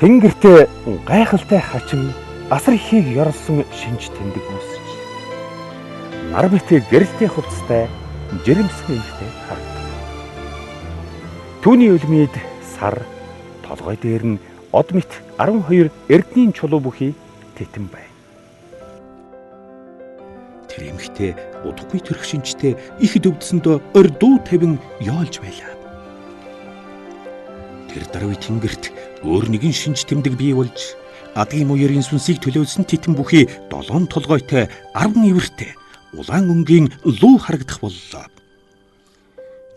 Тэнгэрт гайхалтай хачин асар ихийг ёролсон шинж тэмдэг үүсэж, нар мэт гэрэлтэй хувцастай жирэмсэн эмэгтэй харагдав. Түүний өлмид сар, толгой дээр нь од мэт 12 эрдний чулуу бүхий тэтэн байв. Тэр эмэгтэй удахгүй төрөх шинжтэй их дөвдсөндөө орь дуу тавин ёолж байлаа. Тэр даруй тэнгэрт өөр нэгэн шинж тэмдэг бий болж, адгийн муярын сүнсийг төлөөлсөн титэн бүхий 7 толгойтой 10 эвэртэй улаан өнгийн луу харагдах боллоо.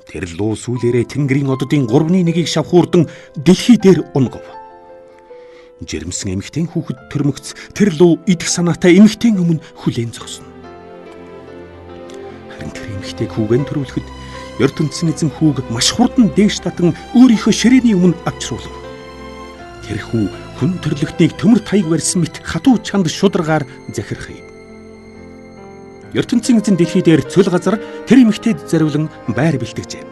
Тэр луу сүүлээрээ тэнгэрийн оддын 3-ны 1-ийг шавхуурдан дэлхий дээр унгав. Жирэмсэн эмэгтэйн хүүхэд төрмөгц тэр луу идэх санаатай эмэгтэйн өмнө хүлээн зогсно. Харин тэр эмэгтэйг хүүгэн төрүүлэхэд ертөнцийн эзэн хүүг маш хурдан дээш татан өөрийнхөө ширээний өмнө авчруулав. Тэр хүү хүн төрлөختнийг төмөр таяг барьсан мэт хатуу чанд шударгаар захирах юм. Ертөнцийн эзэн дэлхий дээр цөл газар тэр эмэгтэйд зориулан байр бэлтгэжээ.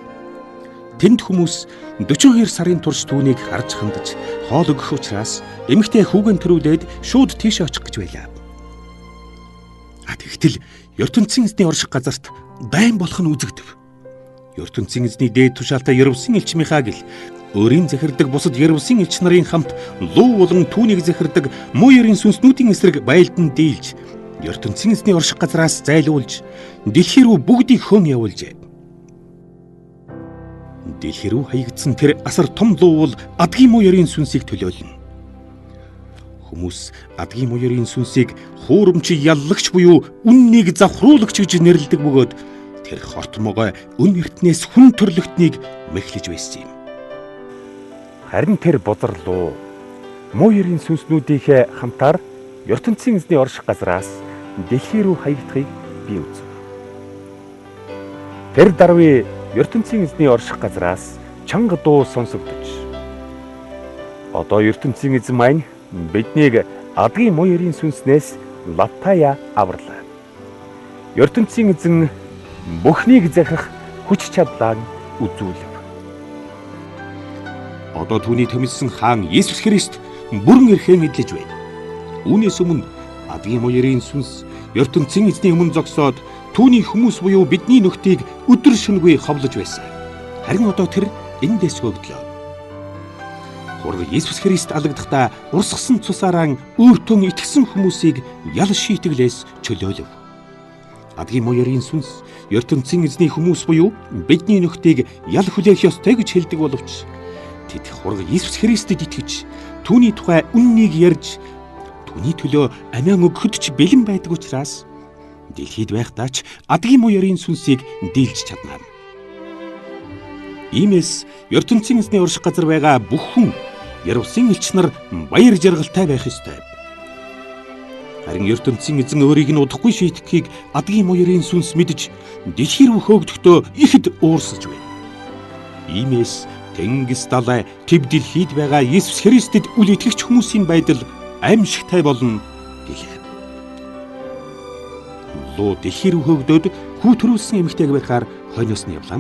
Тэнд хүмүүс 42 сарын турш түүнийг харж хандаж хоол өгөх учраас эмэгтэй хүүгэн төрүүлээд шууд тийшээ очих гэж байлаа. Тэгтэл ертөнцийн эзний орших газарт дайн болох нь үзэгдэв. Ертөнцийн эзний дээд тушаалтай Ервсэн элч Михаил өөрийн захирдаг бусад Ервсэн элч нарын хамт луу болон түүнийг захирдаг муу ерийн сүнснүүдийн эсрэг байлдан дийлж ертөнцийн эзний орших газраас зайлуулж дэлхий рүү бүгдийг хөөн явуулжээ. Дэлхий рүү хаягдсан тэр асар том луу бол адгийн муу ерийн сүнсийг төлөөлнө. Хүмүүс адгийн муу ерийн сүнсийг хуурамч яллагч буюу үннийг завхруулагч гэж нэрлэдэг бөгөөд тэр хорт могой өн эртнээс хүн төрлөختнийг мэхлэж байсан юм. Харин тэр бузар луу муу ерийн сүнснүүдийнхээ хамтаар ертөнцийн эзний орших газраас дэлхий рүү хаягдахыг би үзв. Тэр даруй ертөнцийн эзний орших газраас чанга дуу сонсогдож, одоо ертөнцийн эзэн маань биднийг адгийн муу ерийн сүнснээс лавтая аварлаа. Ертөнцийн эзэн бүхнийг захирах хүч чадлаа үзүүлв. Одоо түүний томилсон хаан Есүс Христ бүрэн эрхэн эдлэж байна. Үүнээс өмнө адгийн муярын сүнс ертөнцийн эзний өмнө зогсоод түүний хүмүүс буюу бидний нөхдийг өдөр шөнөгүй ховлож байсан. Харин одоо тэр эндээс хөгдлөө. Хураг Есүс Христ алагдахдаа урсгасан цусаараа өөртөө итгэсэн хүмүүсийг ял шийтгэлээс чөлөөлөв. Адгийн муярын сүнс ертөнцийн эзний хүмүүс буюу бидний нөхдийг ял хүлээх ёстой гэж хэлдэг боловч тэд хураг Есүс Христэд итгэж түүний тухай үннийг ярьж түүний төлөө амиа өгөхөд ч бэлэн байдаг учраас дэлхийд байхдаа ч адгийн муярын сүнсийг дийлж чадна. Иймээс ертөнцийн эзний орших газар байгаа бүх хүн Ервсэн элч нар баяр жаргалтай байх ёстой. Харин ертөнцийн эзэн өөрийг нь удахгүй шийтгэхийг адгийн муярын сүнс мэдж дэлхий рүү хөөгдөхдөө ихэд уурсаж байна. Иймээс тэнгис далай төв дэлхийд байгаа Есүс Христэд үл итгэгч хүмүүсийн байдал аимшигтай болно гэлээ. Луу дэлхий рүү хөөгдөөд хүү төрүүлсэн эмэгтэйг барихаар хойноос нь явлаа.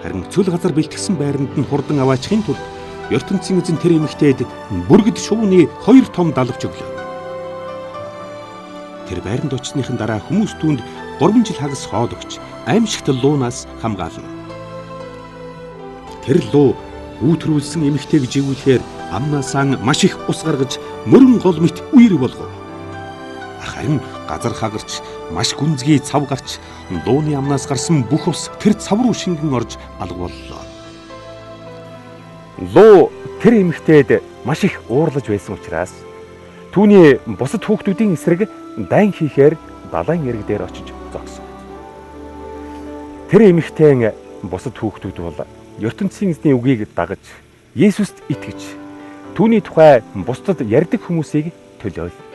Харин цөл газар бэлтгэсэн байранд нь хурдан аваачихын тулд ертөнцийн эзэн тэр эмэгтэйд бүргэд шувууны 2 том далавч өглөө. Тэр байранд очсныхан дараа хүмүүс түүнд 3 жил хагас хоол өгч аимшигт луунаас хамгаална. Тэр луу хүү төрүүлсэн эмэгтэйг живүүлэхээр амнаасаа маш их ус гаргаж мөрөн гол мэт үер болгов. Харин газар хагарч маш гүнзгий цав гарч лууны амнаас гарсан бүх ус тэр цав руу шингэн орж алга боллоо. Луу тэр эмэгтэйд маш их уурлаж байсан учраас түүний бусад хүүхдүүдийн эсрэг дайн хийхээр далайн эрэг дээр очиж зогсов. Тэр эмэгтэйн бусад хүүхдүүд бол ертөнцийн эзний үгийг дагаж Есүст итгэж түүний тухай бусдад ярьдаг хүмүүсийг төлөөлнө.